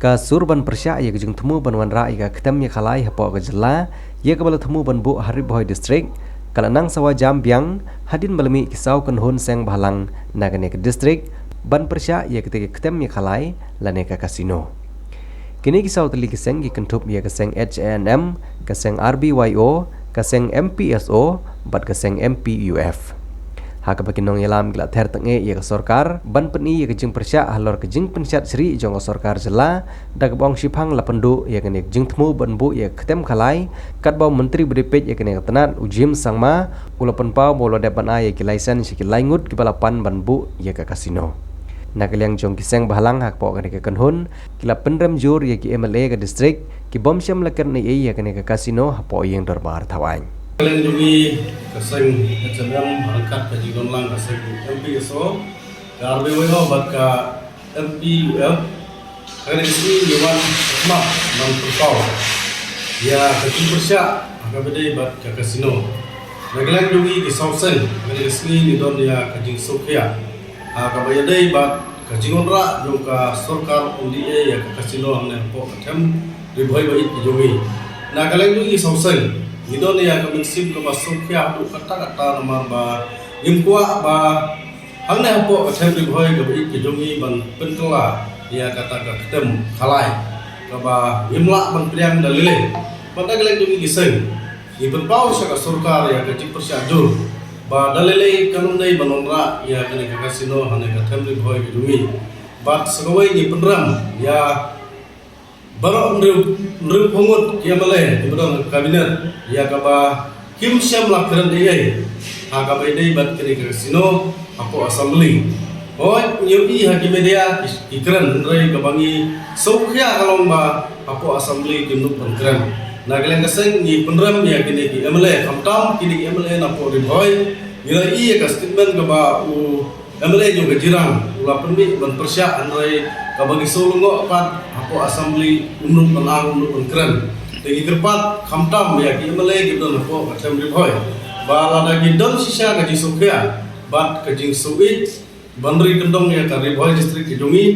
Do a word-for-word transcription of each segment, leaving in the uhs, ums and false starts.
Ka sur ban pyrshah ïa ka jingthmu ban wanrah ïa ka ktem ïa ka lai hapoh ka jylla, ïa kaba la thmu ban buh ha Ri Bhoi District, ka la nang sawa jam biang hadien ba la mih ki saw kynhun seng bhalang na kane ka district ban pyrshah ïa kata ka ktem ïa ka lai lane ka casino. Kine ki saw tylli ki seng ki kynthup ïa ka seng H A N M, ka seng R B Y O, ka seng M P S O bad ka seng M P U F. Ha kaba ki nongïalam ki la ther tang ïa ka sorkar ban pyni ïa ka jingpyrshah halor ka jingpynshad shrieh jong ka sorkar jylla, da kaba ong shiphang la pynduh ïa kane ka jingthmu ban buh ïa ka ktem ka lai, katba u Myntri ba dei peit ïa kane ka tnat u James Sangma u la pynpaw ba u la dep ban ai ïa ki license sha ki lai ngut kiba la pan ban buh ïa ka casino. Na ka liang jong ki seng bhalang hapoh kane ka kynhun, ki la pynrem jur ïa ki M L A ka district, ki bym shym la kren ei ei ïa kane ka casino hapoh ïing dorbar thaw aiñ. Ka liang jong ngi ka seng H A N M ryngkat ka jingdon lang ka seng M P S O, ka R B Y O bad ka M P U F, ha kane ka sngi ngi wan khmat ban pynpaw ïa ka jingpyrshah ha kaba ïadei bad ka casino. Na ka liang jong ngi ki saw seng, ha kane ka sngi ngi don ïa ka jingsngewkhia ha kaba ïadei bad ka jingwanrah jong ka sorkar M D A ïa ka casino hangne hapoh ka them Ri Bhoi ba ïeit ka jong ngi. Na ka liang jong ngi ki saw seng, ngi don ïa ka mynsiem kaba sngewkhia haduh katta katta namar ba ngim kwah ba hangne hapoh ka them Ri Bhoi kaba ïeit ka jong ngi ban pynkylla ïa kata ka ktem ka lai kaba ngim lah ban pdiang da lei lei. Bad na ka liang jong ngi ki seng, ngi pynpaw sha ka sorkar ïa ka jingpyrshah jur ba da lei lei kan ym dei ban wanrah ïa kane ka casino hangne ka them Ri Bhoi ka jong ngi. Bad sa kawei ngi pynrem ïa baroh hynriew, hynriewphew ngut ki M L A kiba don ha ka cabinet ïa kaba kim shym la kren ei ei ha kaba ïadei bad kane ka casino hapoh assembly. Hooid, ngi ïohi ha ki media ki, ki kren, hynrei kaba ngi sngewkhia ka long ba hapoh assembly kim nud ban kren. Na ka liang ka seng ngi pynrem ïa kine ki M L A, khamtam kine ki M L A na poh Ri Bhoi, ngi la ïohi ïa ka statement kaba u M L A jong ka Jirang u la pynmih ban pyrshah, hynrei kaba ngi sngewlyngngoh pat hapoh assembly um nud ban, um nud ban kren. Te ngi kyrpad khamtam ïa ki M L A kiba don hapoh ka them Ri Bhoi ba lada ki don shisha ka jingsngewkhia bad ka jingsngewkhia ban ri kyndong ïa ka Ri Bhoi District ka jong ngi,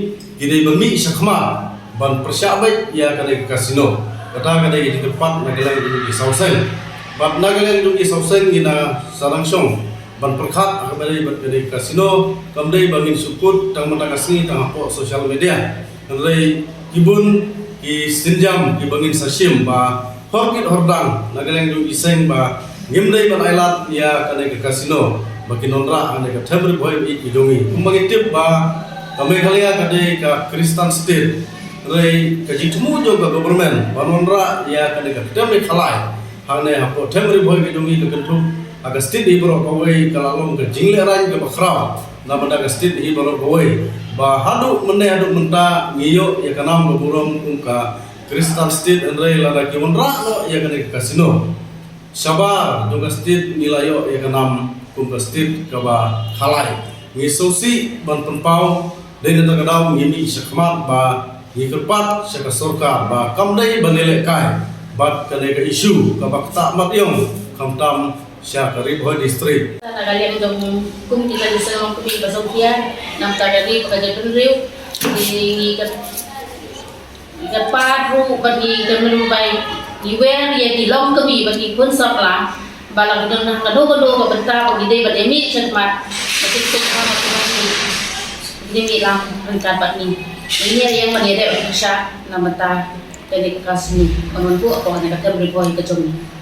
ki dei ban mih shakhmat ban pyrshah beit ïa kane ka casino. Kata ka dei ka jingkyrpad na ka liang jong ki saw seng. Bad na ka liang jong ki saw seng ngi na sdang shong ban pyrkhat ha kaba ïadei bad kane ka casino, kam dei ba ngin shu kut tang mynta ka sngi tang hapoh social media. Hynrei ki bun ki sienjam kiba ngin sa shim ba hor kit hor dang na ka liang jong ki seng ba ngim dei ban ailad ïa kane ka casino ba kin wanrah hangne ka them Ri Bhoi ba ïeit ka jong ngi. Kumba ngi tip ba ka Meghalaya ka dei ka Khristan state, hynrei ka jingthmu jong ka government ban wanrah ïa kane ka ktem ïa ka lai hangne hapoh them Ri Bhoi ka jong ngi ka kynthup ha ka state hi baroh kawei ka la long ka jinglehrain kaba khraw na bynta ka state hi baroh kawei. Ba haduh mynne haduh mynta ngi ïoh ïa ka nam ka burom kum ka Khristan state, hynrei lada ki wanrah noh ïa kane ka casino, shabar jong ka state ngi la ïoh ïa ka nam kum ka state kaba khalai. Ngi sngewsih ban pynpaw, dei na kata ka daw ngi mih shakhmat ba ngi kyrpad sha ka sorkar ba kam dei ban ïalehkai bad kane ka issue kaba ktah mat ïong, khamtam sha ka Ri Bhoi District. Na ka liang jong kum kita ki seng longkmie ba sngewkhia, namar ka dei ba ka jaitbynriew, ngi, ngi kyrpad ruh bad ngi kyrmen ruh ba ngi wer ïa ki longkmie bad ki khun samla ba la ki don ha kano kano ka bynta ba ngi dei ban ïamih shakhmat, ba kin pynshah ha kano kano, ngi mih lang ryngkat bad ngi. Ngi ïeng ban ïadei bad pyrshah na bynta kane ka casino ban wan buh hapoh kane ka them Ri Bhoi ka jong ngi.